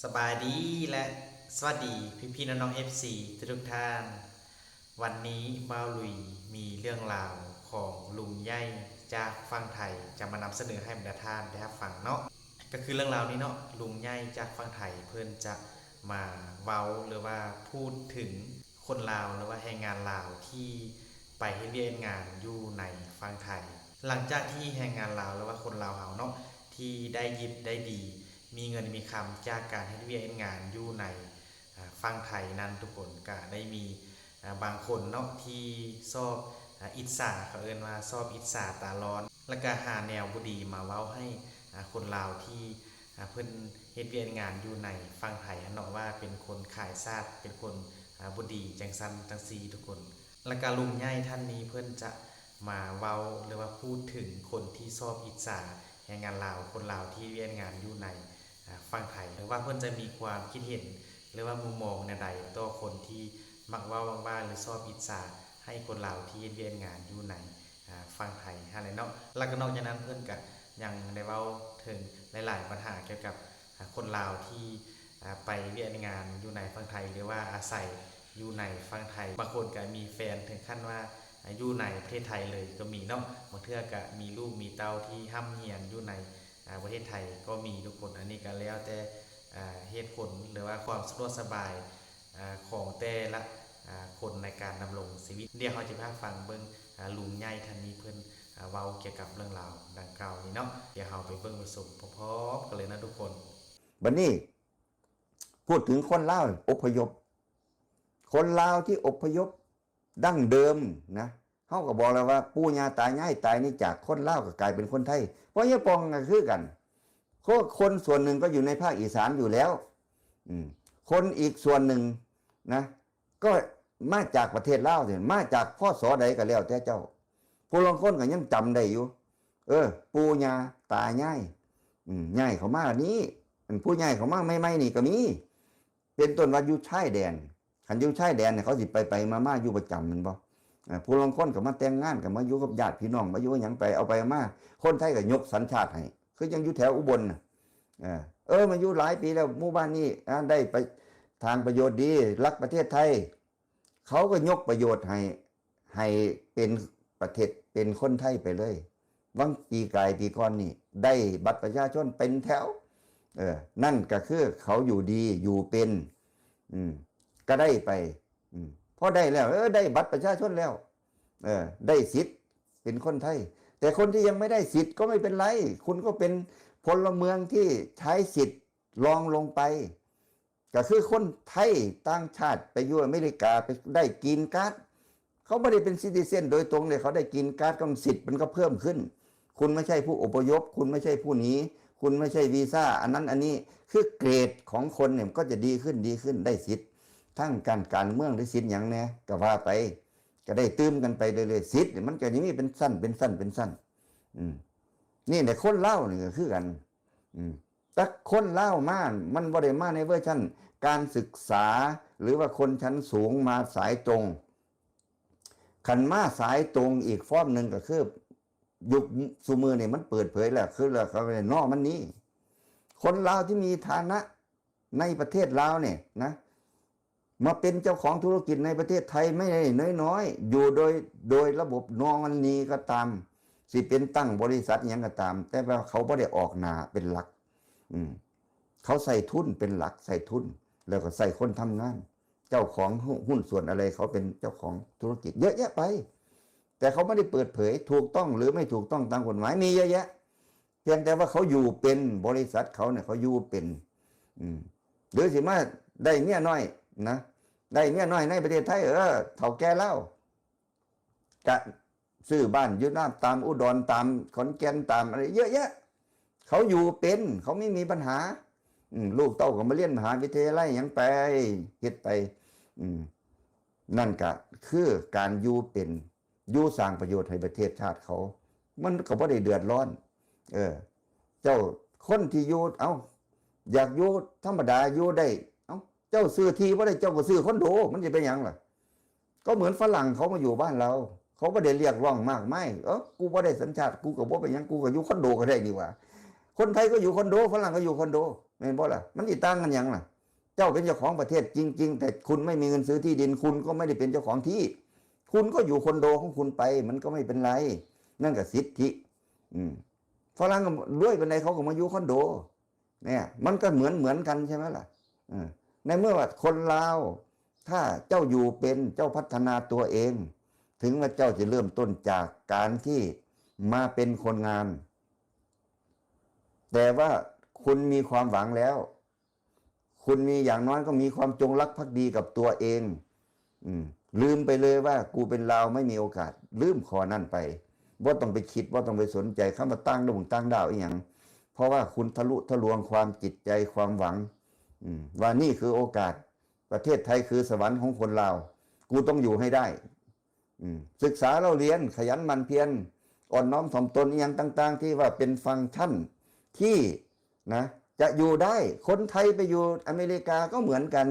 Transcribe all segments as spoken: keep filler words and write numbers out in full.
สบายดีและสวัสดีพี่ๆน้องๆ เอฟซี ทุกๆท่าน วันนี้บ่าวลุยมีเรื่องราวของลุงใหญ่จากฝั่งไทยจะมานำเสนอให้บรรดาท่านได้รับฟังเนาะ ก็คือเรื่องราวนี้เนาะ ลุงใหญ่จากฝั่งไทยเพิ่นจะมาเว้าหรือว่าพูดถึงคนลาวหรือว่าแรงงานลาวที่ไปเฮ็ดเวียกเฮ็ดงานอยู่ในฝั่งไทย หลังจากที่แรงงานลาวหรือว่าคนลาวเฮาเนาะ ที่ได้ดิบได้ดี มีเงินมีคำจากการเฮ็ดเวียกเฮ็ดงานอยู่ใน อ่า ฝั่งไทยนั้นทุกคน ก็ได้มี อ่า บางคนเนาะที่ชอบ อ่า อิจฉา เขาเอิ้นว่าชอบอิจฉาตาร้อน แล้วก็หาแนวบ่ดีมาเว้าให้ อ่า คนลาวที่ อ่า เพิ่นเฮ็ดเวียกงานอยู่ในฝั่งไทยหั้นเนาะ ว่าเป็นคนขายชาติ เป็นคน อ่า บ่ดีจั่งซั้นจั่งซี้ทุกคน แล้วก็ลุงใหญ่ท่านนี้เพิ่นจะมาเว้าหรือว่าพูดถึงคนที่ชอบอิจฉาแรงงานลาว คนลาวที่เฮ็ดเวียกงานอยู่ใน อ่า ฝั่งไทย หรือว่าเพิ่นจะมีความคิดเห็น หรือว่ามุมมองแนวใดต่อคนที่มักเว้ามักว่าหรือชอบอิจฉาให้คนลาวที่เฮ็ดเวียกงานอยู่ใน อ่า ฝั่งไทยหั้นแหละเนาะ แล้วก็นอกจากนั้นเพิ่นก็ยังได้เว้าถึงหลายๆปัญหาเกี่ยวกับ อ่า คนลาวที่ อ่า ไปเวียกงานอยู่ในฝั่งไทย หรือว่าอาศัยอยู่ในฝั่งไทย บางคนก็มีแฟนถึงขั้นว่า อ่า อยู่ในประเทศไทยเลยก็มีเนาะ บางเทื่อก็มีลูกมีเต้าที่ร่ำเรียนอยู่ใน อ่า ประเทศไทยก็มีทุกคน อันนี้ก็แล้วแต่ อ่า เหตุผลหรือว่าความสะดวกสบาย อ่า ของแต่ละ อ่า คนในการดำรงชีวิต เดี๋ยวเราจะพาฟังเบิ่ง อ่า ลุงใหญ่ท่านนี้เพิ่น อ่า เว้าเกี่ยวกับเรื่องราวดังกล่าวนี้เนาะ เดี๋ยวเราไปเบิ่งไปชมพร้อมๆกันเลยนะทุกคน บัดนี้พูดถึงคนลาวอพยพ คนลาวที่อพยพดั้งเดิมนะ เฮาก็บอกแล้วว่าปู่ย่าตายายตายนี่จากคนลาวก็กลายเป็นคนไทย เพราะยายปองก็คือกัน คนคนส่วนหนึ่งก็อยู่ในภาคอีสานอยู่แล้ว อืม คนอีกส่วนหนึ่งนะ ก็มาจากประเทศลาวสิ มาจาก พ.ศ. ใดก็แล้วแต่เจ้า ผู้ลางคนก็ยังจำได้อยู่ เออ ปู่ย่าตายาย อืม ย้ายเข้ามานี่ อันผู้ย้ายเข้ามาใหม่ๆนี่ก็มี เป็นต้นว่าอยู่ชายแดน คันอยู่ชายแดนเนี่ยเขาสิไปไปมามาอยู่ประจำแม่นบ่ อ่า ผู้ลางคนก็มาแต่งงาน ก็มาอยู่กับญาติพี่น้อง มาอยู่หยังไป เอาไปมา คนไทยก็ยกสัญชาติให้ คือยังอยู่แถวอุบลน่ะ เออ เออ มาอยู่หลายปีแล้ว หมู่บ้านนี้ อ่า ได้ไปทางประโยชน์ดี รักประเทศไทย เขาก็ยกประโยชน์ให้ ให้เป็นประเทศ เป็นคนไทยไปเลย หว่างปีกายปีก่อนนี่ ได้บัตรประชาชนเป็นแถว เออ นั่นก็คือเขาอยู่ดี อยู่เป็น อืม ก็ได้ไป อืม พอได้แล้ว เออ ได้บัตรประชาชนแล้ว เออ ได้สิทธิ์เป็นคนไทย แต่คนที่ยังไม่ได้สิทธิ์ก็ไม่เป็นไร คุณก็เป็นพลเมืองที่ใช้สิทธิ์รองลงไป ก็คือคนไทยต่างชาติไปอยู่อเมริกา ไปได้กรีนการ์ด เขาไม่ได้เป็นซิติเซนโดยตรงเลย เขาได้กรีนการ์ด ก็สิทธิ์มันก็เพิ่มขึ้น คุณไม่ใช่ผู้อพยพ คุณไม่ใช่ผู้หนี คุณไม่ใช่วีซ่า อันนั้นอันนี้ คือเกรดของคนเนี่ยมันก็จะดีขึ้น ดีขึ้น ได้สิทธิ์ ทั้งการ การเมือง ได้สิทธิ์หยังแหน่ ก็ว่าไป ก็ได้ตื่มกันไปเรื่อยๆ สิทธิ์เนี่ยมันก็จะมีเป็นชั้น เป็นชั้น เป็นชั้น อืม นี่แหละคนลาวนี่ก็คือกัน อืม แต่คนลาวมา มันบ่ได้มาในเวอร์ชันการศึกษา หรือว่าคนชั้นสูงมาสายตรง คันมาสายตรงอีกฟอร์มหนึ่งก็คือ ยุคซุมื้อนี่มันเปิดเผยแล้ว คือแล้วเขาเรียกนอมันนี่ คนลาวที่มีฐานะในประเทศลาวเนี่ยนะ มาเป็นเจ้าของธุรกิจในประเทศไทยไม่ได้น้อยๆ อยู่โดย โดยระบบนอมันนี่ก็ตาม สิเป็นตั้งบริษัทหยังก็ตาม แต่ว่าเขาบ่ได้ออกหน้าเป็นหลัก อืม เขาใส่ทุนเป็นหลัก ใส่ทุน แล้วก็ใส่คนทำงาน เจ้าของหุ้นส่วนอะไร เขาเป็นเจ้าของธุรกิจเยอะแยะไป แต่เขาไม่ได้เปิดเผย ถูกต้องหรือไม่ถูกต้องตามกฎหมายมีเยอะแยะ เพียงแต่ว่าเขาอยู่เป็น บริษัทเขาเนี่ยเขาอยู่เป็น อืม หรือสิมาได้เมียน้อยนะ ได้เมียน้อยในประเทศไทย เออ เฒ่าแก่ลาว กะซื้อบ้านอยู่น้ำตามอุดร ตามขอนแก่น ตามอะไรเยอะแยะ เขาอยู่เป็น เขาไม่มีปัญหา อืม ลูกเต้าก็มาเรียนมหาวิทยาลัยหยังไป เฮ็ดไป อืม นั่นก็คือการอยู่เป็น อยู่สร้างประโยชน์ให้ประเทศชาติเขา มันก็บ่ได้เดือดร้อน เออ เจ้าคนที่อยู่ เอ้า อยากอยู่ธรรมดาอยู่ได้ เอ้า เจ้าซื้อที่บ่ได้ เจ้าก็ซื้อคอนโด มันจะเป็นหยังล่ะ ก็เหมือนฝรั่งเขามาอยู่บ้านเรา เขาบ่ได้เรียกร้องมากมาย เออ กูบ่ได้สัญชาติ กูก็บ่เป็นหยัง กูก็อยู่คอนโดก็ได้นี่หว่า คนไทยก็อยู่คอนโด ฝรั่งก็อยู่คอนโด แม่นบ่ล่ะ มันสิต่างกันหยังล่ะ เจ้าเป็นเจ้าของประเทศจริงๆ แต่คุณไม่มีเงินซื้อที่ดิน คุณก็ไม่ได้เป็นเจ้าของที่ คุณก็อยู่คอนโดของคุณไป มันก็ไม่เป็นไร นั่นก็สิทธิ อืมฝรั่งก็รวยปานใด เขาก็มาอยู่คอนโด เนี่ย มันก็เหมือนเหมือนกันใช่ไหมล่ะ เออในเมื่อว่าคนลาว ถ้าเจ้าอยู่เป็น เจ้าพัฒนาตัวเอง ถึงว่าเจ้าจะเริ่มต้นจากการที่มาเป็นคนงาน แต่ว่าคุณมีความหวังแล้ว คุณมีอย่างน้อยก็มีความจงรักภักดีกับตัวเอง อืม ลืมไปเลยว่ากูเป็นลาวไม่มีโอกาส ลืมข้อนั้นไป บ่ต้องไปคิด บ่ต้องไปสนใจคำว่าต่างดงต่างด้าวอีหยัง เพราะว่าคุณทะลุทะลวงความจิตใจความหวัง อืม ว่านี่คือโอกาส ประเทศไทยคือสวรรค์ของคนลาว กูต้องอยู่ให้ได้ อืม ศึกษาเล่าเรียน ขยันหมั่นเพียร อ่อนน้อมถ่อมตนอีหยังต่างๆ ที่ว่าเป็นฟังก์ชันที่นะ จะอยู่ได้ คนไทยไปอยู่อเมริกาก็เหมือนกัน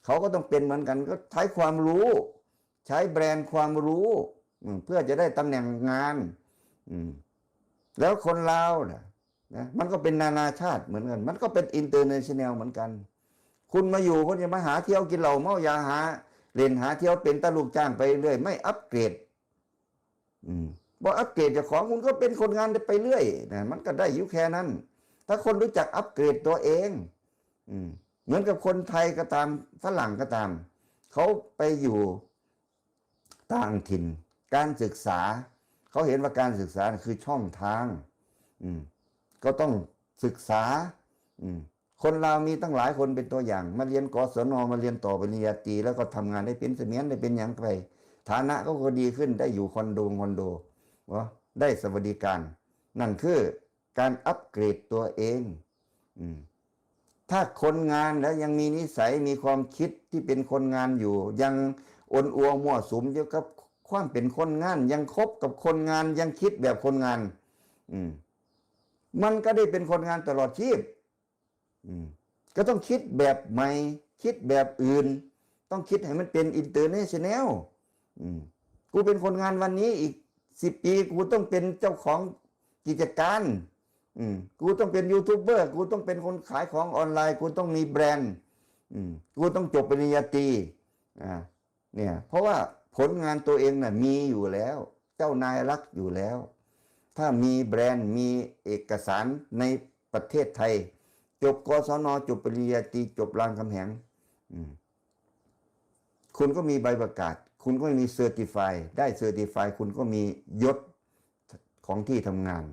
เขาก็ต้องเป็นเหมือนกัน ก็ใช้ความรู้ ใช้แบรนด์ความรู้ อืม เพื่อจะได้ตำแหน่งงาน อืม แล้วคนลาวนะนะ มันก็เป็นนานาชาติเหมือนกัน มันก็เป็น international เหมือนกัน คุณมาอยู่ คุณจะมาหาเที่ยวกินเหล้าเมายา หาเล่นหาเที่ยวเป็นตาลูกจ้างไปเรื่อย ไม่อัปเกรด อืม บ่อัปเกรดเจ้าของ คุณก็เป็นคนงานไปเรื่อยนะ มันก็ได้อยู่แค่นั้น ถ้าคนรู้จักอัปเกรดตัวเอง อืม เหมือนกับคนไทยก็ตาม ฝรั่งก็ตาม เขาไปอยู่ต่างถิ่น การศึกษา เขาเห็นว่าการศึกษาคือช่องทาง อืม ก็ต้องศึกษา อืม คนลาวมีตั้งหลายคนเป็นตัวอย่าง มาเรียน กศน มาเรียนต่อปริญญาตรี แล้วก็ทำงานได้เป็นเสมียน ได้เป็นหยังไป ฐานะเขาก็ดีขึ้น ได้อยู่คอนโด คอนโด วะ ได้สวัสดิการ นั่นคือการอัปเกรดตัวเอง อืม ถ้าคนงานแล้วยังมีนิสัย มีความคิดที่เป็นคนงานอยู่ ยังอนอัวมั่วสุมอยู่กับความเป็นคนงาน ยังคบกับคนงาน ยังคิดแบบคนงาน อืม มันก็ได้เป็นคนงานตลอดชีพ อืม ก็ต้องคิดแบบใหม่ คิดแบบอื่น ต้องคิดให้มันเป็น international อืม กูเป็นคนงานวันนี้ อีกสิบปี กูต้องเป็นเจ้าของกิจการ อืม กูต้องเป็นยูทูบเบอร์ กูต้องเป็นคนขายของออนไลน์ กูต้องมีแบรนด์ อืม กูต้องจบปริญญาตรี อ่า เนี่ย เพราะว่าผลงานตัวเองน่ะมีอยู่แล้ว เจ้านายรักอยู่แล้ว ถ้ามีแบรนด์ มีเอกสารในประเทศไทย จบ กศน จบปริญญาตรี จบรามคำแหง อืม คุณก็มีใบประกาศ คุณก็มี certify ได้ certify คุณก็มียศของที่ทำงาน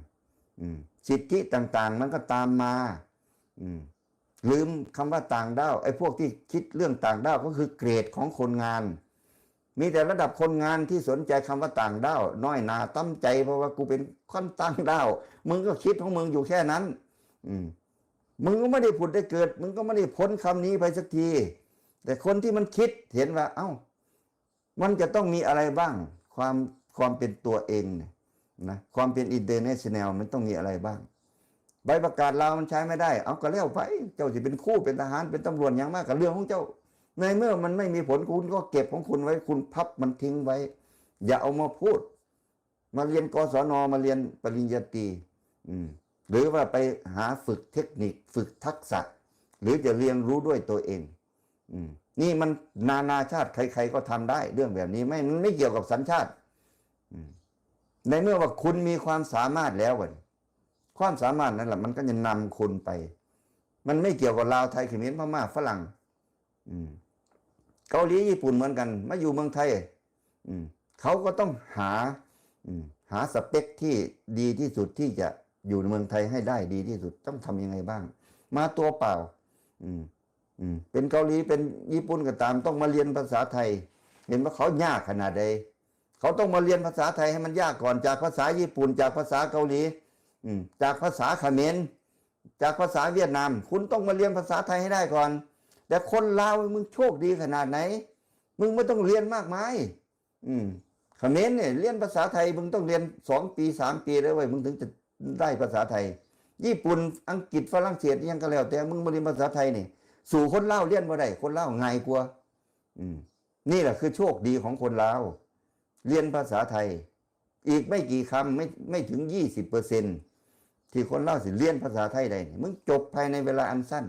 อืม สิทธิต่างๆ มันก็ตามมา อืม ลืมคำว่าต่างด้าว ไอ้พวกที่คิดเรื่องต่างด้าวก็คือเกรดของคนงาน มีแต่ระดับคนงานที่สนใจคำว่าต่างด้าว น้อยหน้าต่ำใจ เพราะว่ากูเป็นคนต่างด้าว มึงก็คิดของมึงอยู่แค่นั้น อืม มึงก็ไม่ได้ผุดได้เกิด มึงก็ไม่ได้พ้นคำนี้ไปสักที แต่คนที่มันคิดเห็นว่า เอ้า มันจะต้องมีอะไรบ้าง ความ ความเป็นตัวเองเนี่ยนะ ความเป็น international มันต้องมีอะไรบ้าง ใบประกาศลาวมันใช้ไม่ได้ เอาก็แล้วไป เจ้าจะเป็นครู เป็นทหาร เป็นตำรวจหยังมากก็เรื่องของเจ้า ในเมื่อมันไม่มีผล คุณก็เก็บของคุณไว้ คุณพับมันทิ้งไว้ อย่าเอามาพูด มาเรียน กศน มาเรียนปริญญาตรี อืม หรือว่าไปหาฝึกเทคนิค ฝึกทักษะ หรือจะเรียนรู้ด้วยตัวเอง อืม นี่มันนานาชาติ ใครๆก็ทำได้ เรื่องแบบนี้ ไม่ มันไม่เกี่ยวกับสัญชาติ อืม ในเมื่อว่าคุณมีความสามารถแล้วอะ ความสามารถนั่นแหละ มันก็จะนำคุณไป มันไม่เกี่ยวกับลาว ไทย เขมร พม่า ฝรั่ง อืม เกาหลี ญี่ปุ่นเหมือนกัน มาอยู่เมืองไทย อืม เขาก็ต้องหา อืม หาสเปคที่ดีที่สุดที่จะอยู่ในเมืองไทยให้ได้ดีที่สุด ต้องทำยังไงบ้าง มาตัวเปล่า อืม อืม เป็นเกาหลี เป็นญี่ปุ่นก็ตาม ต้องมาเรียนภาษาไทย เห็นว่าเขายากขนาดใด เขาต้องมาเรียนภาษาไทยให้มันยากก่อน จากภาษาญี่ปุ่น จากภาษาเกาหลี อืม จากภาษาเขมร จากภาษาเวียดนาม คุณต้องมาเรียนภาษาไทยให้ได้ก่อน แต่คนลาว มึงโชคดีขนาดไหน มึงไม่ต้องเรียนมากมาย อืม เขมรเนี่ย เรียนภาษาไทย มึงต้องเรียนสองปี สามปีแล้วเว้ย มึงถึงจะได้ภาษาไทย ญี่ปุ่น อังกฤษ ฝรั่งเศส อิหยังก็แล้วแต่ มึงมาเรียนภาษาไทยนี่ สู้คนลาวเรียนบ่ได้ คนลาวง่ายกว่า อืม นี่แหละคือโชคดีของคนลาว เรียนภาษาไทย อีกไม่กี่คำ ไม่ ไม่ถึงยี่สิบเปอร์เซ็นต์ ที่คนลาวสิเรียนภาษาไทยได้นี่ มึงจบภายในเวลาอันสั้น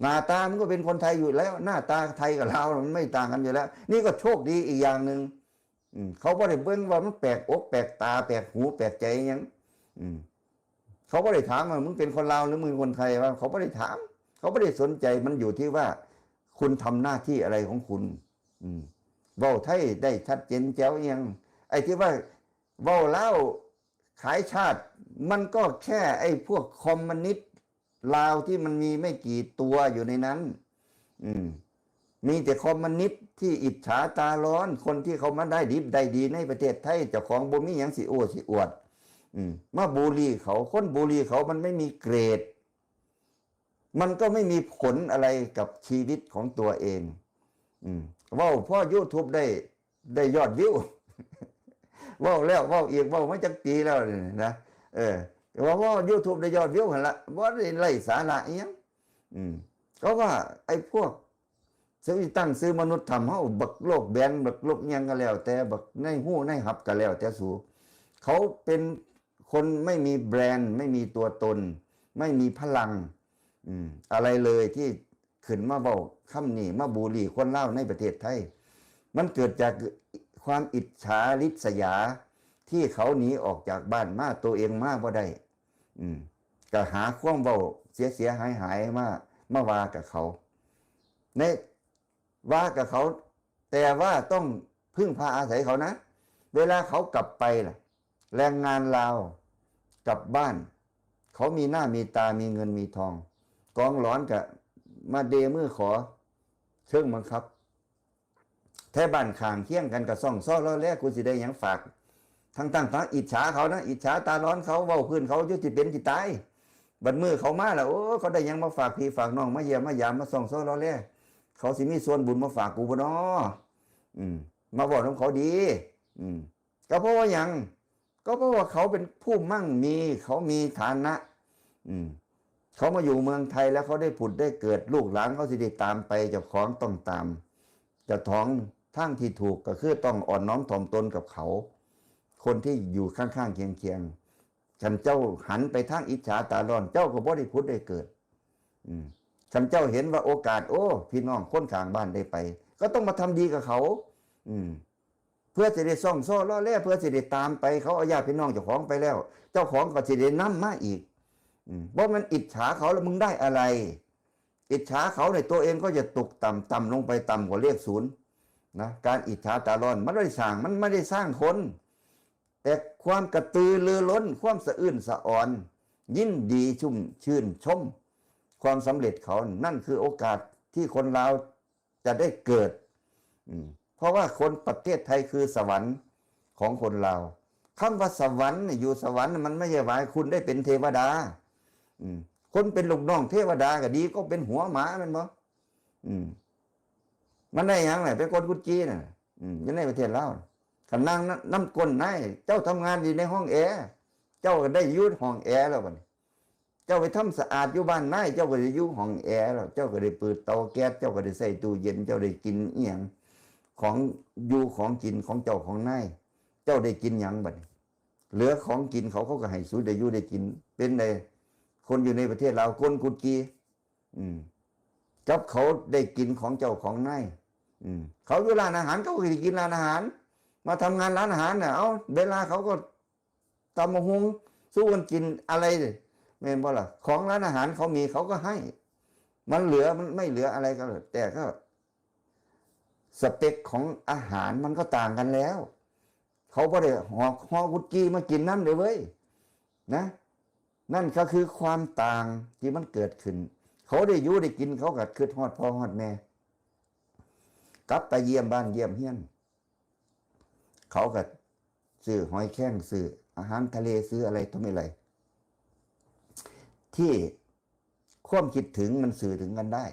หน้าตามึงก็เป็นคนไทยอยู่แล้ว หน้าตาไทยกับลาวมันไม่ต่างกันอยู่แล้ว นี่ก็โชคดีอีกอย่างหนึ่ง อืม เขาบ่ได้เบิ่งว่ามันแปลกอกแปลกตา แปลกหูแปลกใจหยัง อืม เขาบ่ได้ถามว่ามึงเป็นคนลาวหรือมึงเป็นคนไทย ว่าเขาบ่ได้ถาม เขาบ่ได้สนใจ มันอยู่ที่ว่าคุณทำหน้าที่อะไรของคุณ อืม เว้าไทยได้ชัดเจนแจ๋วอิหยัง ไอ้ที่ว่าเว้าลาวขายชาติ มันก็แค่ไอ้พวกคอมมิวนิสต์ลาวที่มันมีไม่กี่ตัวอยู่ในนั้น อืม มีแต่คอมมิวนิสต์ที่อิจฉาตาร้อน คนที่เขามาได้ดิบได้ดีในประเทศไทย เจ้าของบ่มีหยังสิโอ้สิอวด อืม มาบูลลี่เขา คนบูลลี่เขามันไม่มีเกรด มันก็ไม่มีผลอะไรกับชีวิตของตัวเอง อืม เว้าพอ YouTube ได้ ได้ยอดวิว เว้าแล้วเว้าอีก เว้ามาจักปีแล้วนี่นะ เออ แต่ว่าเว้า YouTube ได้ยอดวิวหั่นละ บ่ได้ไร้สาระอิหยัง อืม ก็ว่าไอ้พวก ซื้อตั้งซื้อมนุษย์ทำเฮา บักโลกแบน บักโลกหยังก็แล้วแต่ บักในหูในหับก็แล้วแต่สู เขาเป็นคนไม่มีแบรนด์ ไม่มีตัวตน ไม่มีพลัง อืม อะไรเลยที่ขึ้นมาเว้าคำนี้ มาบูลลี่คนลาวในประเทศไทย มันเกิดจากความอิจฉาริษยา ที่เขาหนีออกจากบ้านมา ตัวเองมาบ่ได้ อืม ก็หาความเว้าเสียเสียหายหายมา มาว่ากับเขา ใน ว่ากับเขา แต่ว่าต้องพึ่งพาอาศัยเขานะ เวลาเขากลับไปล่ะ แรงงานลาวกลับบ้าน เขามีหน้ามีตา มีเงินมีทอง กองหลอนก็มาเดมือขอเชิงบังคับ แถวบ้านข้างเคียงกันก็ซ่องซ้อล้อแล กูสิได้หยังฝาก ทั้งๆ ทั้งอิจฉาเขานะ อิจฉาตาร้อนเขา เว้าพื้นเขาอยู่ที่เป็นที่ตาย บัดมื้อเขามาแล้ว โอ้ เขาได้หยังมาฝากพี่ฝากน้อง มาเยี่ยมมายาม มาซ่องซ้อล้อแล เขาสิมีส่วนบุญมาฝากกูบ่น้อ อืม มาเว้านำเขาดี อืม ก็เพราะว่าหยัง ก็เพราะว่าเขาเป็นผู้มั่งมี เขามีฐานะ อืม เขามาอยู่เมืองไทยแล้วเขาได้ผุดได้เกิด ลูกหลานเขาสิได้ตามไป เจ้าของต้องตาม เจ้าของทางที่ถูกก็คือต้องอ่อนน้อมถ่อมตนกับเขา คนที่อยู่ข้างๆ เคียงๆ คันเจ้าหันไปทางอิจฉาตาร้อน เจ้าก็บ่ได้ผุดได้เกิด อืม คันเจ้าเห็นว่าโอกาส โอ้ พี่น้องคนข้างบ้านได้ไป ก็ต้องมาทำดีกับเขา อืม เพื่อสิได้ซ่องซ้อล้อแล เพื่อสิได้ตามไป เขาเอาญาติพี่น้องเจ้าของไปแล้ว เจ้าของก็สิได้นำมาอีก อืม บ่แม่นอิจฉาเขาแล้วมึงได้อะไร อิจฉาเขาเนี่ย ตัวเองก็จะตกต่ำ ต่ำลงไป ต่ำกว่าเลขศูนย์นะ การอิจฉาตาร้อน มันไม่ได้สร้าง มันไม่ได้สร้างคน แต่ความกระตือรือร้น ความสะอื้นสะออน ยินดีชุ่มชื่นชม ความสำเร็จเขา นั่นคือโอกาสที่คนลาวจะได้เกิด อืม เพราะว่าคนประเทศไทยคือสวรรค์ของคนลาว คำว่าสวรรค์เนี่ย อยู่สวรรค์น่ะ มันไม่ใช่หมายคุณได้เป็นเทวดา อืม คนเป็นลูกน้องเทวดาก็ดี ก็เป็นหัวหมาแม่นบ่ อืม มันได้หยังล่ะ เป็นคนกุดจีน่ะ อืม อยู่ในประเทศลาว คันนั่งนำก้นนาย เจ้าทำงานอยู่ในห้องแอร์ เจ้าก็ได้อยู่ห้องแอร์แล้วบัดนี้ เจ้าไปทำสะอาดอยู่บ้านนาย เจ้าก็ได้อยู่ห้องแอร์แล้ว เจ้าก็ได้เปิดเตาแก๊ส เจ้าก็ได้ใส่ตู้เย็น เจ้าได้กินอิหยัง ของอยู่ของกินของเจ้าของนาย เจ้าได้กินหยังบัดนี้ เหลือของกินเขา เขาก็ให้สูได้อยู่ได้กิน เป็นได คนอยู่ในประเทศลาว คนกุดจี อืม กับเขาได้กินของเจ้าของนาย อืม เขาอยู่ร้านอาหาร เขาก็ได้กินร้านอาหาร มาทำงานร้านอาหารน่ะ เอ้า เวลาเขาก็ตำบักหุ่งสู้กันกินอะไร แม่นบ่ล่ะ ของร้านอาหารเขามี เขาก็ให้ มันเหลือ มันไม่เหลืออะไรก็แล้วแต่ ก็สเปคของอาหารมันก็ต่างกันแล้ว เขาบ่ได้หอกฮอกุดจีมากินนำเด้อเว้ย นะ นั่นก็คือความต่างที่มันเกิดขึ้น เขาได้อยู่ได้กิน เขาก็คิดฮอดพ่อฮอดแม่ กลับไปเยี่ยมบ้านเยี่ยมเฮือน เขาก็ซื้อหอยแครง ซื้ออาหารทะเล ซื้ออะไรต่อมีอะไร ที่ความคิดถึงมันสื่อถึงกันได้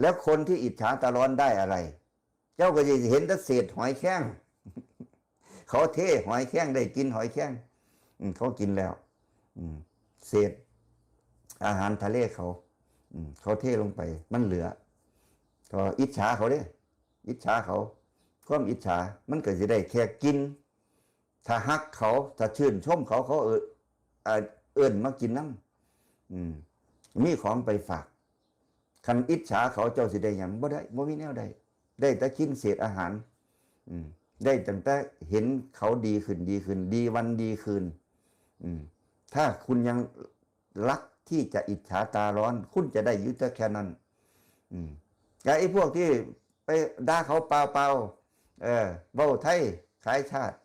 แล้วคนที่อิจฉาตาร้อนได้อะไร เจ้าก็จะเห็นแต่เศษหอยแครง เขาเทหอยแครง ได้กินหอยแครง อืม เขากินแล้ว อืม เศษอาหารทะเลเขา อืม เขาเทลงไป มันเหลือ ก็อิจฉาเขาเด้ อิจฉาเขา ความอิจฉามันก็สิได้แค่กิน ถ้าฮักเขา ถ้าชื่นชมเขา เขา เออ อ่า เอิ้นมากินนำ อืม มีของไปฝาก คันอิจฉาเขาเจ้าสิได้หยัง บ่ได้ บ่มีแนวใด ได้แต่กินเศษอาหาร อืม ได้ตั้งแต่เห็นเขาดีขึ้น ดีขึ้น ดีวันดีคืน อืม ถ้าคุณยังรักที่จะอิจฉาตาร้อน คุณจะได้อยู่แต่แค่นั้น อืม กับไอ้พวกที่ไปด่าเขาเปล่าๆ เออ เว้าไทย ขายชาติ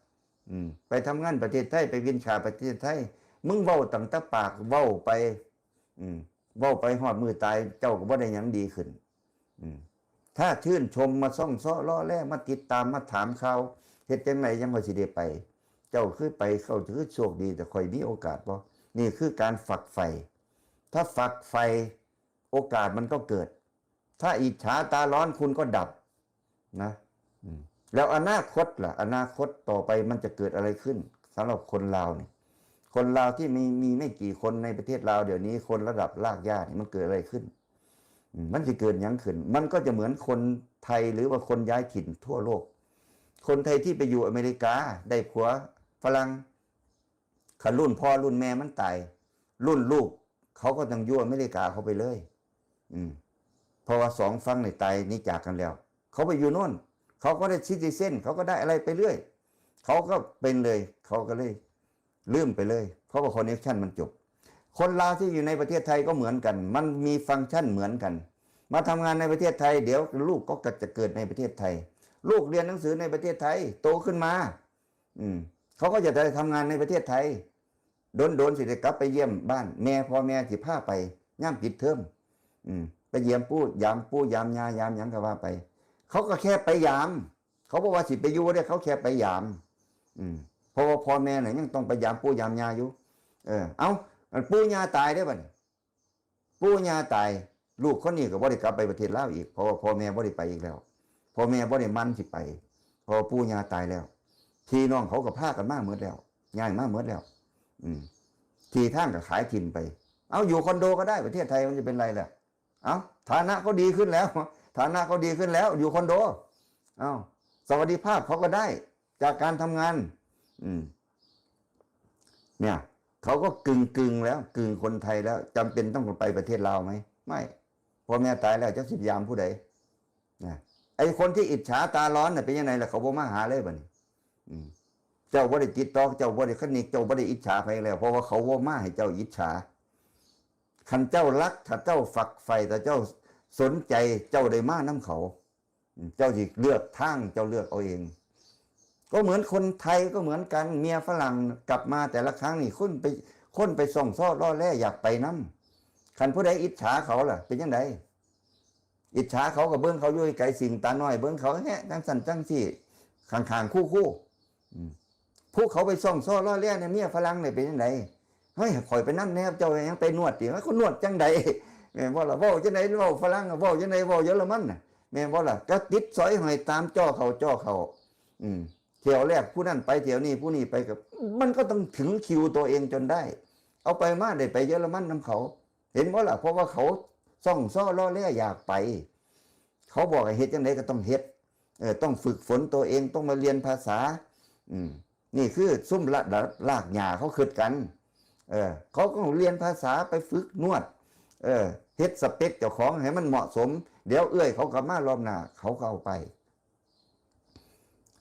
อืม ไปทำงานประเทศไทย ไปกินข้าวประเทศไทย มึงเว้าตั้งแต่ปาก เว้าไป อืม เว้าไปฮอดมื้อตาย เจ้าก็บ่ได้หยังดีขึ้น อืม ถ้าชื่นชมมาซ่องเซาะเลาะแล มาติดตาม มาถามข่าว เฮ็ดจั่งใดจั่งข้อยสิได้ไป เจ้าคือไป เขาคือโชคดี แต่ข้อยมีโอกาสบ่ นี่คือการฝักใฝ่ ถ้าฝักใฝ่ โอกาสมันก็เกิด ถ้าอิจฉาตาร้อนคุณก็ดับ นะ อืม แล้วอนาคตล่ะ อนาคตต่อไปมันจะเกิดอะไรขึ้น สำหรับคนลาวเนี่ย คนลาวที่มี มีไม่กี่คนในประเทศลาวเดี๋ยวนี้ คนระดับรากหญ้าเนี่ย มันเกิดอะไรขึ้น อืม มันจะเกิดหยังขึ้น มันก็จะเหมือนคนไทยหรือว่าคนย้ายถิ่นทั่วโลก คนไทยที่ไปอยู่อเมริกา ได้ผัวฝรั่ง คันรุ่นพ่อรุ่นแม่มันตาย รุ่นลูก เขาก็ต้องอยู่อเมริกาเขาไปเลย อืม เพราะว่าสองฝั่งนี่ตายหนีจากกันแล้ว เขาไปอยู่โน่น เขาก็ได้ซิติเซน เขาก็ได้อะไรไปเรื่อย เขาก็เป็นเลย เขาก็เลยลืมไปเลย เพราะว่าคอนเนคชันมันจบ คนลาวที่อยู่ในประเทศไทยก็เหมือนกัน มันมีฟังก์ชันเหมือนกัน มาทำงานในประเทศไทย เดี๋ยวลูกก็จะเกิดในประเทศไทย ลูกเรียนหนังสือในประเทศไทย โตขึ้นมา อืม เขาก็จะได้ทำงานในประเทศไทย โดนๆ สิได้กลับไปเยี่ยมบ้าน แม่ พ่อแม่สิพาไป ยามปิดเทอม อืม ไปเยี่ยมปู่ ยามปู่ ยามย่า ยามหยังก็ว่าไป เขาก็แค่ไปยาม เขาบอกว่าสิไปอยู่เด้ เขาแค่ไปยาม อืม เพราะว่าพ่อแม่น่ะยังต้องไปยามปู่ยามย่าอยู่ เออ เอ้า ปู่ย่าตายได้บัดนี้ ปู่ย่าตาย ลูกคนนี้ก็บ่ได้กลับไปประเทศลาวอีก เพราะว่าพ่อแม่บ่ได้ไปอีกแล้ว พ่อแม่บ่ได้มั่นสิไป เพราะว่าปู่ย่าตายแล้ว พี่น้องเขาก็พากันมาหมดแล้ว ย้ายมาหมดแล้ว อืม ที่ทางก็ขายถิ่นไป เอาอยู่คอนโดก็ได้ ประเทศไทยมันจะเป็นไรล่ะ เอาฐานะเขาดีขึ้นแล้ว ฐานะเขาดีขึ้นแล้ว อยู่คอนโด เอาสวัสดิภาพเขาก็ได้ จากการทำงาน อืม เนี่ย เขาก็กึ่งๆ แล้ว กึ่งคนไทยแล้ว จำเป็นต้องไปประเทศลาวไหม ไม่ พ่อแม่ตายแล้ว จักสิยามผู้ใด นะ ไอ้คนที่อิจฉาตาร้อนน่ะเป็นยังไงล่ะ เขาบ่มาหาเลยบัดนี้ อืม เจ้าบ่ได้ติดต่อ เจ้าบ่ได้คนิก เจ้าบ่ได้อิจฉาใครแล้ว เพราะว่าเขาบ่มาให้เจ้าอิจฉา คันเจ้ารัก ถ้าเจ้าฝักใฝ่ ถ้าเจ้าสนใจ เจ้าได้มานำเขา อืม เจ้าสิเลือกทาง เจ้าเลือกเอาเอง ก็เหมือนคนไทยก็เหมือนกัน เมียฝรั่งกลับมาแต่ละครั้งนี่ คนไป คนไปซ่องเซาะเลาะแลอยากไปนำ คันผู้ใดอิจฉาเขาล่ะ เป็นจั่งใด อิจฉาเขาก็เบิ่งเขาอยู่ไกล สิงตาน้อย เบิ่งเขาแฮะ จั่งซั่นจั่งซี่ ข้างๆ คู่ๆ อืม ผู้เขาไปซ่องเซาะเลาะแลเนี่ย เมียฝรั่งเนี่ยเป็นจั่งใด เฮ้ย ข่อยไปนำแหน่ เจ้ายังไปนวดติ เฮ้ย เขานวดจั่งใด แม่นบ่ล่ะ เว้าจั่งใด เว้าฝรั่งอะเว้าจั่งใด เว้าเยอรมันน่ะ แม่นบ่ล่ะ ก็ติดสอยห้อยตามจ้อเขาจ้อเขา อืม เที่ยวแรกผู้นั้นไป เที่ยวนี้ผู้นี้ไป ก็ มันก็ต้องถึงคิวตัวเองจนได้ เอาไปมาได้ไปเยอรมันนำเขา เห็นบ่ล่ะ เพราะว่าเขาซ่องเซาะเลาะแลอยากไป เขาบอกให้เฮ็ดจั่งใดก็ต้องเฮ็ด เออ ต้องฝึกฝนตัวเอง ต้องมาเรียนภาษา อืม นี่คือซุมระดับรากหญ้าเขาคิดกัน เออ เขาก็เรียนภาษา ไปฝึกนวด เออ เฮ็ดสเปคเจ้าของให้มันเหมาะสม เดี๋ยวเอื้อยเขาก็มารอบหน้า เขาก็เอาไป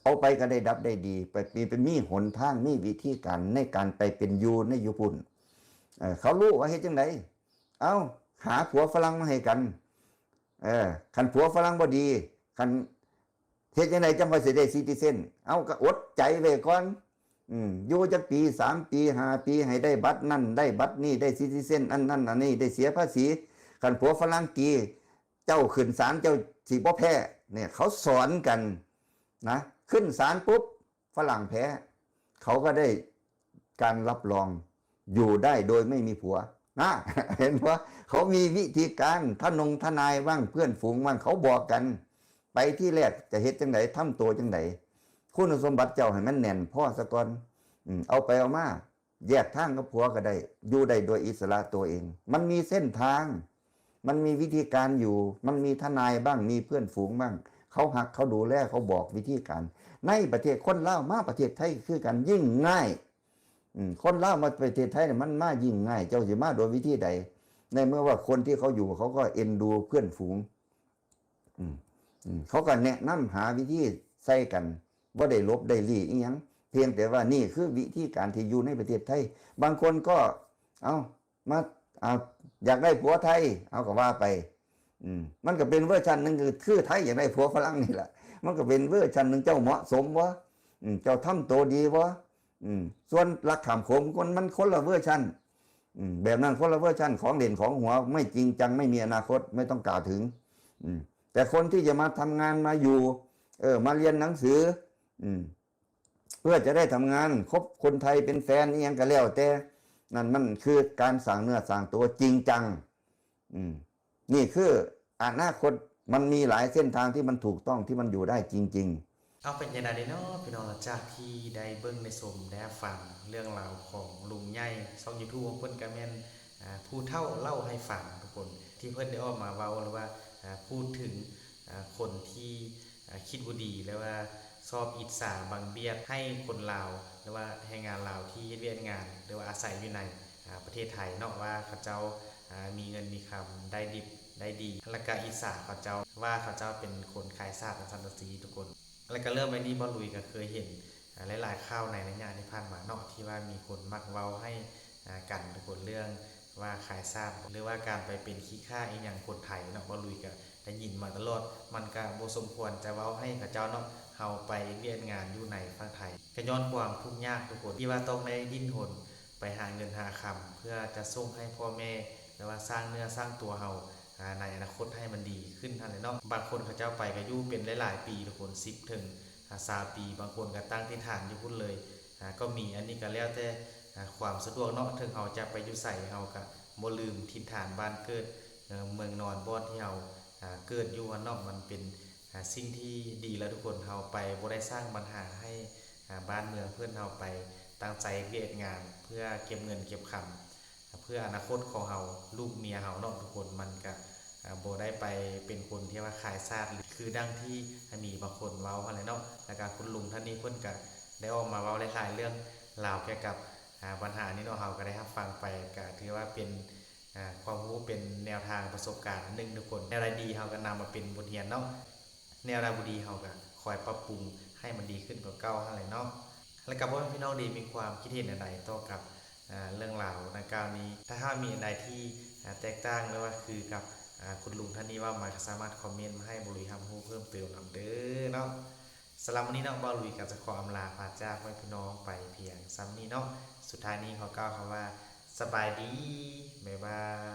เอาไปก็ได้ดับได้ดี ไปมี ไปมีหนทาง มีวิธีการในการไปเป็นอยู่ในอยู่พุ้น เออ เขารู้ว่าเฮ็ดจั่งใด เอ้า หาผัวฝรั่งมาให้กัน เออ คันผัวฝรั่งบ่ดี คัน เฮ็ดจั่งใดจั่งค่อยสิได้ซิติเซน เอ้า ก็อดใจไว้ก่อน อืม อยู่จักปี สามปี ห้าปี ให้ได้บัตรนั่น ได้บัตรนี่ ได้ซิติเซน อันนั้น อันนี้ ได้เสียภาษี คันผัวฝรั่งดี เจ้าขึ้นศาล เจ้าสิบ่แพ้ เนี่ย เขาสอนกันนะ ขึ้นศาลปุ๊บ ฝรั่งแพ้ เขาก็ได้การรับรอง อยู่ได้โดยไม่มีผัว นะ เห็นบ่ เขามีวิธีการ ทนงทนายบ้าง เพื่อนฝูงบ้าง เขาบอกกัน ไปที่แรกจะเฮ็ดจั่งใด ทำตัวจั่งใด คุณสมบัติเจ้าให้มันแน่นพอซะก่อน อืม เอาไปเอามา แยกทางกับผัวก็ได้ อยู่ได้โดยอิสระตัวเอง มันมีเส้นทาง มันมีวิธีการอยู่ มันมีทนายบ้าง มีเพื่อนฝูงบ้าง เขาฮัก เขาดูแล เขาบอกวิธีการ ในประเทศ คนลาวมาประเทศไทยคือกัน ยิ่งง่าย อืม คนลาวมาประเทศไทยเนี่ยมันมายิ่งง่าย เจ้าสิมาโดยวิธีใด ในเมื่อว่าคนที่เขาอยู่เขาก็เอ็นดูเพื่อนฝูง อืม อืม เขาก็แนะนำหาวิธีใส่กัน บ่ได้หลบได้ลี้อิหยัง เพียงแต่ว่านี่คือวิธีการที่อยู่ในประเทศไทย บางคนก็ เอ้า มา อ่า อยากได้ผัวไทย เอาก็ว่าไป อืม มันก็เป็นเวอร์ชันหนึ่ง คือ คือไทยอยากได้ผัวฝรั่งนี่แหละ มันก็เป็นเวอร์ชันหนึ่ง เจ้าเหมาะสมบ่ อืม เจ้าทำตัวดีบ่ อืม ส่วนรักข้ามโขงคนมันคนละเวอร์ชัน อืม แบบนั้นคนละเวอร์ชัน ของเล่นของหัว ไม่จริงจัง ไม่มีอนาคต ไม่ต้องกล่าวถึง อืม แต่คนที่จะมาทำงานมาอยู่ เออ มาเรียนหนังสือ อืม เพื่อจะได้ทำงาน คบคนไทยเป็นแฟนอิหยังก็แล้วแต่ นั่นมันคือการสร้างเนื้อสร้างตัวจริงจัง อืม นี่คืออนาคต มันมีหลายเส้นทางที่มันถูกต้อง ที่มันอยู่ได้จริงๆ เอาเป็นจั่งใดเนาะพี่น้อง หลังจากที่ได้เบิ่งได้ชมได้ฟังเรื่องราวของลุงใหญ่ ช่อง YouTube ของเพิ่นก็แม่น อ่า ผู้เฒ่าเล่าให้ฟังทุกคน ที่เพิ่นได้ออกมาเว้าหรือว่า อ่า พูดถึง อ่า คนที่ อ่า คิดบ่ดี หรือว่าชอบอิจฉาบังเบียดให้คนลาว หรือว่าแรงงานลาวที่เฮ็ดเวียกงาน หรือว่าอาศัยอยู่ใน อ่า ประเทศไทยเนาะ ว่าเขาเจ้า อ่า มีเงินมีคำ ได้ดิบได้ดี แล้วก็อิจฉาเขาเจ้า ว่าเขาเจ้าเป็นคนขายชาติจั่งซั้นจั่งซี้ทุกคน แล้วก็เรื่องแบบนี้บ่าวลุยก็เคยเห็น อ่า หลายๆ ข่าวในระยะที่ผ่านมาเนาะ ที่ว่ามีคนมักเว้าให้ อ่า กันทุกคน เรื่องว่าขายชาติ หรือว่าการไปเป็นขี้ข้าอิหยังคนไทยเนาะ บ่าวลุยก็ได้ยินมาตลอด มันก็บ่สมควรจะเว้าให้เขาเจ้าเนาะ เฮาไปเวียกงานอยู่ในฝั่งไทย ก็ย้อนความทุกข์ยากทุกคน ที่ว่าต้องได้ดิ้นรนไปหาเงินหาคำ เพื่อจะส่งให้พ่อแม่ หรือว่าสร้างเนื้อสร้างตัวเฮา อ่า ในอนาคตให้มันดีขึ้นหั้นแหละเนาะ บางคนเขาเจ้าไปก็อยู่เป็นหลายๆ ปีทุกคน สิบถึง อ่า ซาวปี บางคนก็ตั้งถิ่นฐานอยู่พุ้นเลย อ่า ก็มี อันนี้ก็แล้วแต่ อ่า ความสะดวกเนาะ ถึงเฮาจะไปอยู่ไส เฮาก็บ่ลืมถิ่นฐานบ้านเกิด เอ่อ เมืองนอน บ่อนที่เฮา อ่า เกิดอยู่หั้นเนาะ มันเป็น อ่า สิ่งที่ดีแล้วทุกคน เฮาไปบ่ได้สร้างปัญหาให้ อ่า บ้านเมืองเพิ่น เฮาไปตั้งใจเฮ็ดงานเพื่อเก็บเงินเก็บคำ เพื่ออนาคตของเฮา ลูกเมียเฮาเนาะทุกคน มันก็ อ่า บ่ได้ไปเป็นคนที่ว่าขายชาติ คือดังที่มีบางคนเว้าหั้นแหละเนาะ แล้วก็คุณลุงท่านนี้เพิ่นก็ได้ออกมาเว้าหลายๆ เรื่องราวเกี่ยวกับ อ่า ปัญหานี้เนาะ เฮาก็ได้รับฟังไป ก็ถือว่าเป็น อ่า ความรู้ เป็นแนวทางประสบการณ์อันหนึ่งทุกคน แนวใดดีเฮาก็นำมาเป็นบทเรียนเนาะ แนวใดบ่ดีเฮาก็คอยปรับปรุงให้มันดีขึ้นกว่าเก่าหั้นแหละเนาะ แล้วก็พ่อแม่พี่น้องดีมีความคิดเห็นอันใดต่อกับ อ่า เรื่องราวดังกล่าวนี้ ถ้าหากมีอันใดที่ อ่า แตกต่างหรือว่าคือกับ อ่า คุณลุงท่านนี้เว้ามา ก็สามารถคอมเมนต์มาให้บ่าวลุยรับรู้เพิ่มเติมนำเด้อเนาะ สำหรับมื้อนี้เนาะ บ่าวลุยก็จะขออำลาพาจากพ่อแม่พี่น้องไปเพียงส่ำนี้เนาะ สุดท้ายนี้ขอกล่าวคำว่าสบายดี บ๊ายบาย